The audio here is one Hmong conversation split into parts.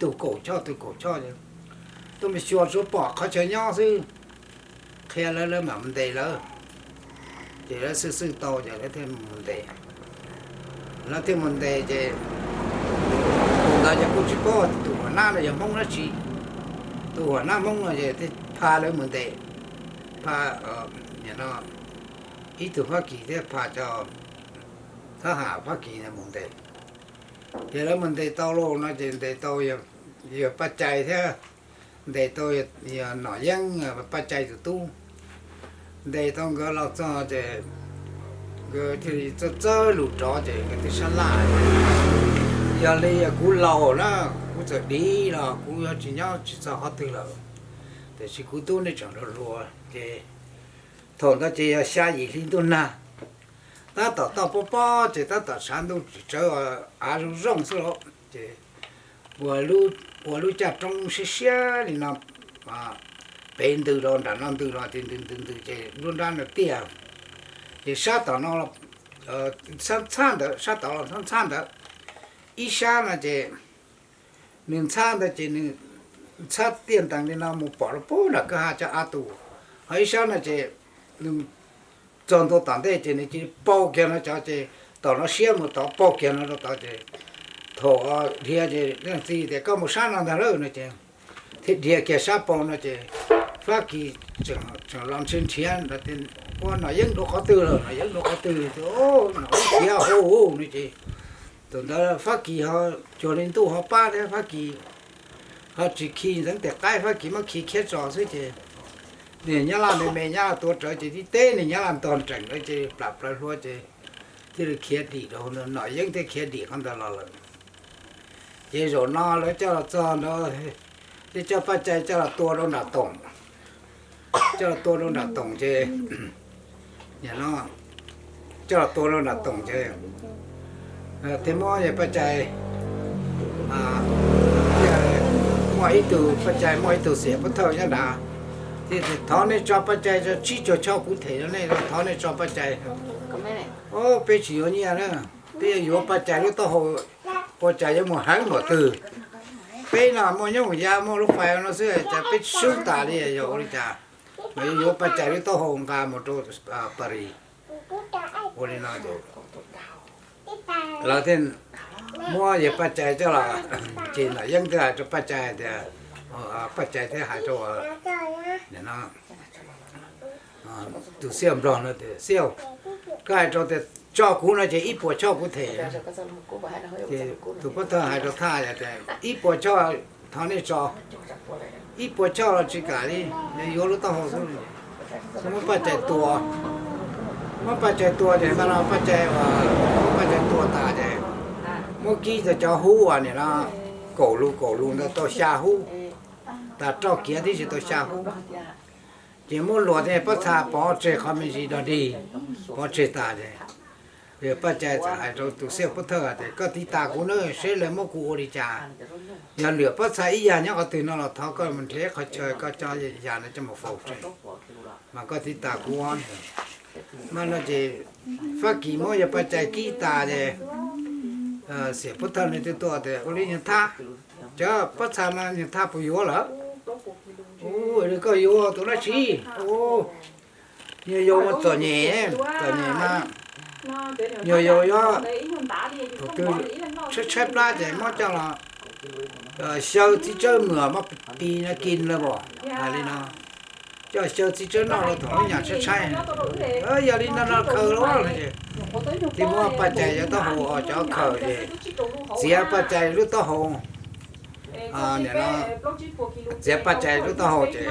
tus kaum choj tus kaum choj ces tuaj mus xyuas tsuas pom qhov chaw nyob xwb, qhia lawv lawv mam mus ntes lawv. Ces lawv xwb xwb tau ces lawv thiaj mus ntes. Lawv thiaj mus ntes ces tus ntawd ces kuj tsis paub tus huam nab no yog Hmoob dab tsi. Tus huam nab Hmoob no ces thiaj pha lawv mus ntes, pha ib tug Fab Kis thiab pha cov thab ham Fab Kis mus ntes. Ces lawv mus ntes tau lauj no ces ntes tau yawg Paj Cai thiab, ntes tau yawg Nom Yeeb, Paj Cai tus tub. Ntes tau nkawd los txog ces nkawd thiaj li txawj txawj lus rov ces nkawd thiaj sab laj, yog li kuv laus na, kuv txawm div los kuv yuav tsis nyob tsis txog qhov twg lawm, tiam sis kuv tub nej tseem hluas hluas ces thaum ntawd ces yog xya yim hli ntuj nag, tab tom toj pob pob ces tab tom tshav ntuj tsis tsawv, av zoo zoo xwb los ces ua lub caj roob siab siab li no, pem ntws los nram no ntws los ces ntws ntws ntws ces nruab nrab no tiaj. Ces sab tom no txhab ntawd, sab tod los txhab ntawd, ib sab no ces nws ntxhab ntawd ces nws ntxhab tiaj ntees li no mus pom rau pub nram kwj ha cov av tus, ho ib sab no ces nws txog ntua tom ntej ces nws cia li paug kiag no cov ces tom no siab mus tod paug kiag no rau tod ces thaum dhia ces leej txiv tias koj mus sab no ntag lauj no ces thiaj dhia kiag sab paug no ces Fab Kis tseem los nrhiav nrhiav, ua Nom Yeeb dua qhov twg lawm, Nom Yeeb dua qhov twg, Nom Yeeb khiav hauv no ces thaum ntawd Fab Kis ho cuag li ntuj ho pab thiab Fab Kis ho tsis khi ntxeev tes qaib, Fab Kis muab khi khiab tso xwb ces niag Nyab Laj me me Nyab Laj tua rawv ces tib teb niag Nyab Laj ntog nreem lawm ces plam plaws hlua ces thiaj li khiav dim rau, Nom Yeeb thiaj khiav dim qhov ntawd los lawm. Ces zaum no lawv coj los txog nrad, thiaj coj Paj Cai coj los tua rau nram toom, coj los tua rau nram toom ces coj los tua rau nram toom ces thiaj muab yawg Paj Cai, muaj ib tug Paj Cai muaj ib tug xiam pov thawj nyob nrad, thiaj tias thov nej tso Paj Cai tso tsib caug choj kuv them rau nej, thov nej tso Paj Cai. Peb tsis yuav nyiaj na, peb yuav yuav Paj Cai lub taub hau, ua cas yuav mus heev npaum twg. Peb no muaj nyob mus ya muaj lub fais no xwb cas peb tsis sub tas li, yog ua li cas mas yuav yuav Paj Cai lub taub hau nqa mus rau Paris. Ua li no ces lawv thiaj muab yawg Paj Cai coj los, ces Nom Yeeb thiaj hais rau Paj Cai tias, Paj Cai thiaj hais rau tus xiaj nplog no tias, Xiaj, koj hais rau tias tso kuv no ces ib puas choj kuv them. Ces tus pov thawj hais rau Thaj tias ib puas choj thov nej tso, ib puas choj los tsis kam li, yuav lub taub hau xwb. Muab Paj Cai tua, muab Paj Cai tua ces ntag no Paj Cai, Paj Cai tua tas ces muab kib tau cov hub uas nim no kaum lus kaum lus ntawd tau xya hub, tas roj kiav tib si tau xya hub. Ces muab luas tej pob txha pov tseg qhov me ntsis dog dig, pov tseg tas ces Paj Cai txawm hais rau tus xiaj pov thawj tias, Koj tiv tas kuv na, seb lawv muab kuv ua li cas. Yog lwm pob txha ib yam nyob qhov twg no los thov koj mus nrhiav qhov chaw koj coj yam no coj mus faus tseg, mas koj tiv tas kuv. Mas no ces Fab Kis muab yawg Paj Cai kib tas ces xiam pov thawj nws thiaj tuaj tias, Ua li Nyuag Thaj, cov pob txha no Nyuag Thaj puas yuav lawm? Ua li koj yuav tus dab tsi? Nyuag yaus mas txom nyem, txom nyem mas nyuag yaus yuav thaum twg tshaib tshaib plab ces muab coj los xyaw txiv tsawb muag muab pi no kis lawm as, hais li no, coj xyaw txiv tsawb noj rau thaum lub nyam tshaib tshaib. Yog li no no khaws los ces thiaj muab Paj Cai cov taub hau coj khaws ces txiav Paj Cai lub taub hau, txiav Paj Cai lub taub hau ces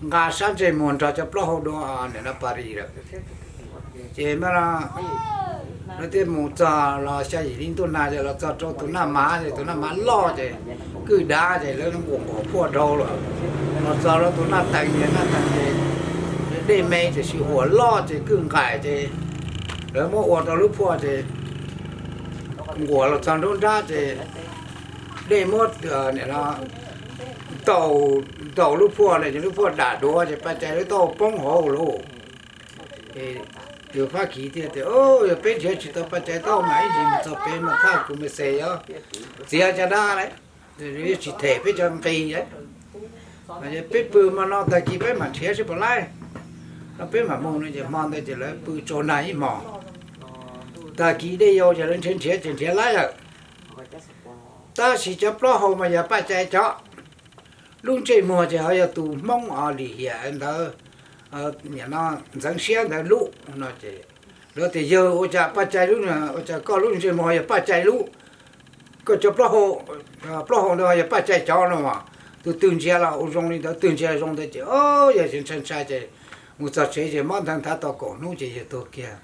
nqa sab ntsej muag nrog cov plaub hau dua nim no Paris lawm. Ces mas lawv thiaj mus txog los xya yim hli ntuj nag ces los txog rau tus Naj Mav ces tus Naj Mav loj ces kwj dav ces lawv nquam nquam phuaj dhau lawm. Los txog rau tus Naj Tees ces Naj Tees ces dej me tiam sis huam loj ces kwj nqaim ces lawv muab ua rau lub phuaj ces nquam los txog nruab nrab ces dej muab ntaus, ntaus lub phuaj na ces lub phuaj dam duav ces Paj Cai lub taub hau poob hauv lauj. Ces tus Fab Kis thiaj tias, Yog peb nrhiav tsis tau Paj Cai taub hau mas ib ntsis mus txog pem mas thaj kuv me xes os, txiav caj dab lauj. Yeej tsis them peb cov nqi. Peb pw hmo no tag kis peb mam nrhiav seb puas laib, no peb mam mus no ces hmo ntawd ces lawv pw tsaug nag ib hmos. Tag kis dej yau ces lawv nrhiav nrhiav ces nrhiav laib lawm. Tab sis cov plaub hau mas yog Paj Cai cov. Lub ntsej muag ces ho yog tus Hmoob os, lim hiam ntawd, nim no ntxeev siab ntawd lub no ces lawv tias yawg ua cas Paj Cai lub, ua cas koj lub ntsej muag yog Paj Cai lub, koj cov plaub hau, plaub hau ntawd yog Paj Cai cov no as. Tus twg ntsia los ua zoo li ntawd, twg ntsia zoo ntawd ces o, yog ntshai ntshai ces mus txog tsev ces mob ntawd nthav tau kaum hnub ces yawg tuag kiag.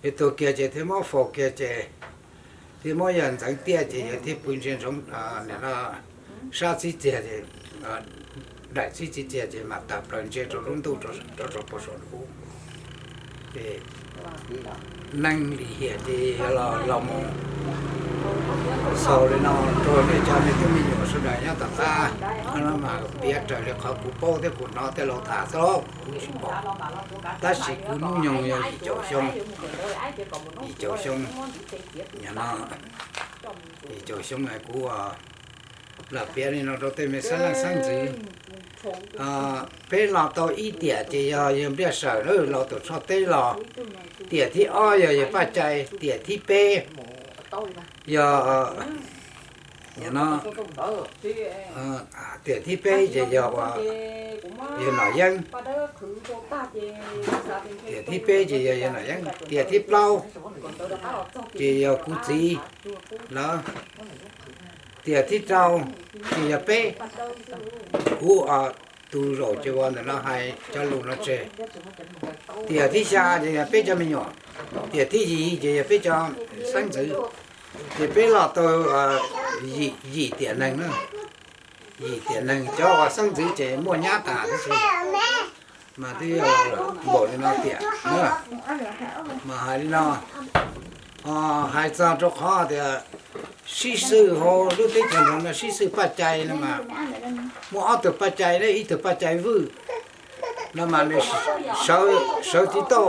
Yawg tuag kiag ces thiaj muab faus kiag ces thiaj muab yawg ntxeev tiaj ces yawg thiaj pw ntsia ntsoov sab txib txiag ces, daim txib txiag ces mam tawm plaws ntsia rau lub ntuj rau rau puag saum ntuj. Ces neeg lim hiam ces los los mus xaus li no rau nej cov me tub me nyuam sawv daws nyob tom qab. Qhov no mas piav raws li qhov kuv paub thiab kuv hnov tej laus tham xwb, kuv tsis pom. Tab sis kuv hnub nyoog yog yim caum xyoo, yim caum xyoo, yim caum xyoo kuv los piav li no rau tej me xeeb leej xeeb ntxwv. Peb los tau ib tiam ces yog yawg Npliaj Sawm los tuam tshoj teb los. Tiam thib ob yog yawg Paj Cai, tiam thib peb yog, no, tiam thib peb ces yog uas yawg Nom Yeeb. Tiam thib peb ces yog yawg Nom Yeeb, tiam thib plaub ces yog kuv txiv lawv, tiam thib rau ces yog peb. Kuv tus zaum ces ua ntawm no hais cov lus no tseg. Tiam thib xya ces yog peb cov me nyuam, tiam thib yim ces yog peb cov xeeb ntxwv. Ces peb los tau yim tiam neeg na. Yim tiam neeg, cov uas xeeb ntxwv ces muaj nyab tas tib si, mas twb yog npaum li no tiam na. Mas hais li no, hais txog rau qhov tias sib xwm hauv lub teb chaws nrog no sib xwm Paj Cai no mas muaj ob tug Paj Cai, ib tug Paj Cai Vwj no mas nws sawv tsis tau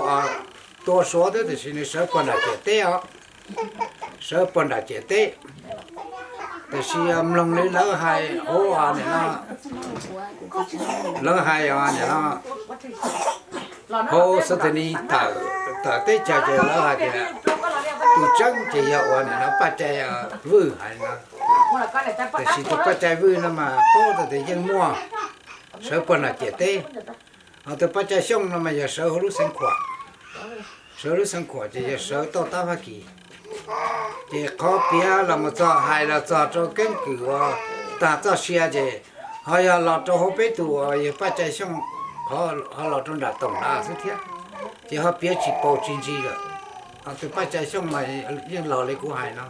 tua Suav thiab tiam sis nws sawv puag nram ciam teb os. Sawv puag nram ciam teb. Tiam sis mloog li lawv hais hauv, lawv hais os, nim no hauv xov tooj tawm teb chaws ces lawv hais tias tus tseeb ces yog uas nim no Paj Cai Vwj hais no. Tiam sis tus Paj Cai Vwj no mas paub tau tias yeej muaj, sawv puag nram ciam teb. Ho tus Paj Cai Xyooj no mas yog sawv hauv lub xeev Khuam, sawv lub xeev Khuam ces yog sawv toj tab Fab Kis. Ces qhov piav los mus txog hais los txog rau keeb kwm uas tag txoj sia ces ho yog los rau hauv peb tus uas yog Paj Cai Xyooj, ho los rau nram Toom Lav xwb thiab. Ces ho piav tsis paus tsis ntsis lawm. Ho tus Paj Cai Xyooj mas yeej laus li kuv hais no.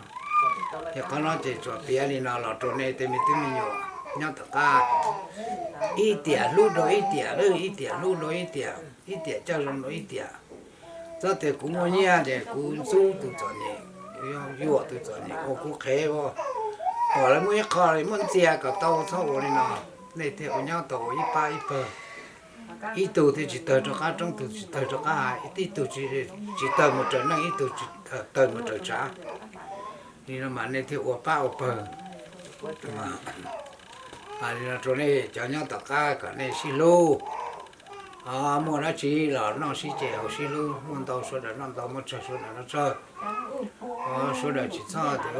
Ces qhov no ces tsuas piav li no los rau nej tej me tub me nyuam nyob tom qab, ib tiam hlub rau ib tiam, ib tiam hlub rau ib tiam, ib tiam coj zoo rau ib tiam. Txawm tias kuv muaj nyiaj ces kuv ntxub tus txom nyem, yuam tus txom nyem ua kuv qhev ua, pom lawv muaj ib qho muab ntxias kom tau, txhob ua li no. Nej thiaj ua nyob tau ua ib pab ib pawg. Ib tug thiaj tsis tawg rov qab roob, ib tug tsis tawg rov qab hav, ib tug tsis tawg mus raws neej, ib tug tawg mus raws tsav. Li no mas nej thiaj ua pab ua pawg. Hais li no rau nej cov nyob tom qab kom nej sib hlub. Muaj dab tsi los noj sib ces haus sib hlub, muaj ntau sawv daws noj ntau, muaj tsawg sawv daws noj tsawg. Sawv daws tsis txhob tias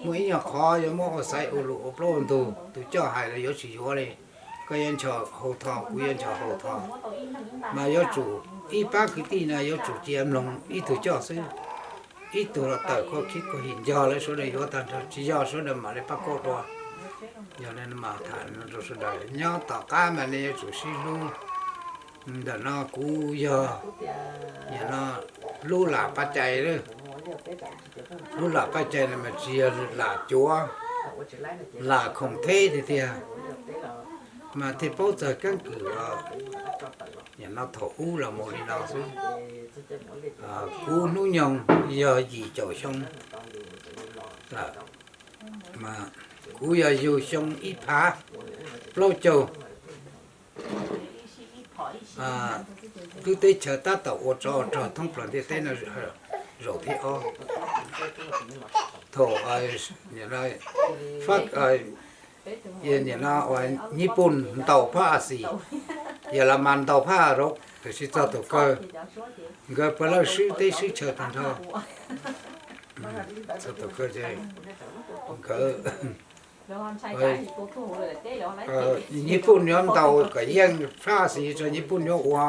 muaj ib nyuag qhov yuav muab ua xaiv ua lus ua plaub ua ntug, tus coj hais los yuav tsis yuav li. Koj yuav nchos haus tho, kuv yuav nchos haus tho. Mas yuav tsum ib pab kwv tij no yuav tsum cia mloog ib tug coj xwb. Ib tug los tawm koj khib koj him nco lawv sawv daws yuav tag nrho, tsis yog sawv daws mam li pab koj dua. Yog li mas tham rau sawv daws nyob tom qab mas nej yuav tsum sib hlub. Ntawm no kuv yog, yog no lub lam paj cai lawm. Lub lam paj cai no mas tsis yog lam cuav, lam khoom theb tiag tiag, mas thiaj paub txog keeb kwm. Yog no thaum ub los mus li no xwb. Kuv hnub nyoog yog yim caum xyoo lawm, mas kuv yog yug xyoo ib phav plaub caug. Lub teb chaws tab tom ua tsov rog thoob plaws ntiaj teb no zaum thib ob. Fab, nim no Nyij Pooj ntaus phab Axiv, Yelamas ntaus phab Arauv, tiam sis txog tus kawg nkawd puav leej swb teb swb chaw tag nrho. Txog tus kawg ces nkawd, Nyij Pooj yuav ntaus kom yeej phab Axiv, Nyij Pooj yuav ua,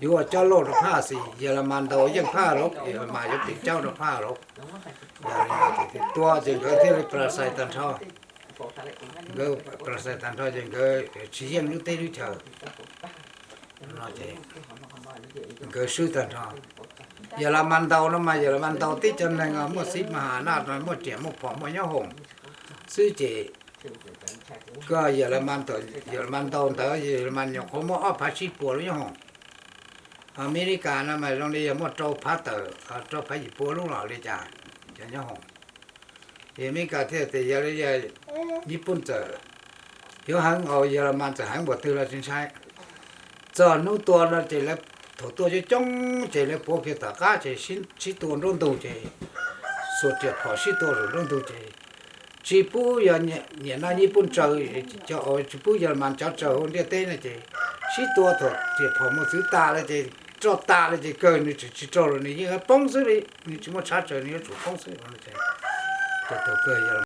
yuav ua coj loj rau phab Axiv, Yelamas ntaus yeej phab Arauv, Yelamas yuav tiv caub rau phab Arauv. Tua ces nkawd thiaj li plas xais tag nrho. Nkawd plas xais tag nrho ces nkawd tsis yeej lub teb lub chaw. Nkawd swb tag nrho. Yelamas ntaus no mas Yelamas ntaus tib cov neeg muaj xib mas has naj no, muaj riam muaj phom muaj nyob hoom xwb ces, koj Yelamas, Yelamas ntaus ntawd Yelamas nyuam qhuav muaj ob phav tsib puas lub nyob hoom. Amelikas no mas zoo li yog muaj rau phav tawm, rau phav yim pua lub los li cas cov nyob hoom. Ces Amelikas thiaj tias yog li Nyij Pooj txawm yuav heev, Yelamas txawm heev npaum twg los tsis ntshai. Txog hnub tua no ces lawv, thaum tua coob coob ces lawv puav kiag tom qab ces sib tua nruab ntug ces, xuas riam phom sib tua saum nruab ntug ces tsis pub yog, nim no Nyij Pooj tsaws, tsis pub Yelamas cov tsaws hauv ntiaj teb no ces sib tua thaum riam phom mus txwv tas lawm ces, roj tas lawm ces kawg nws tseem tsis raug los nws yeej poob xwb li, nws tsis muaj tshab tsaws nws yuav tsum poob xwb. Tus kawg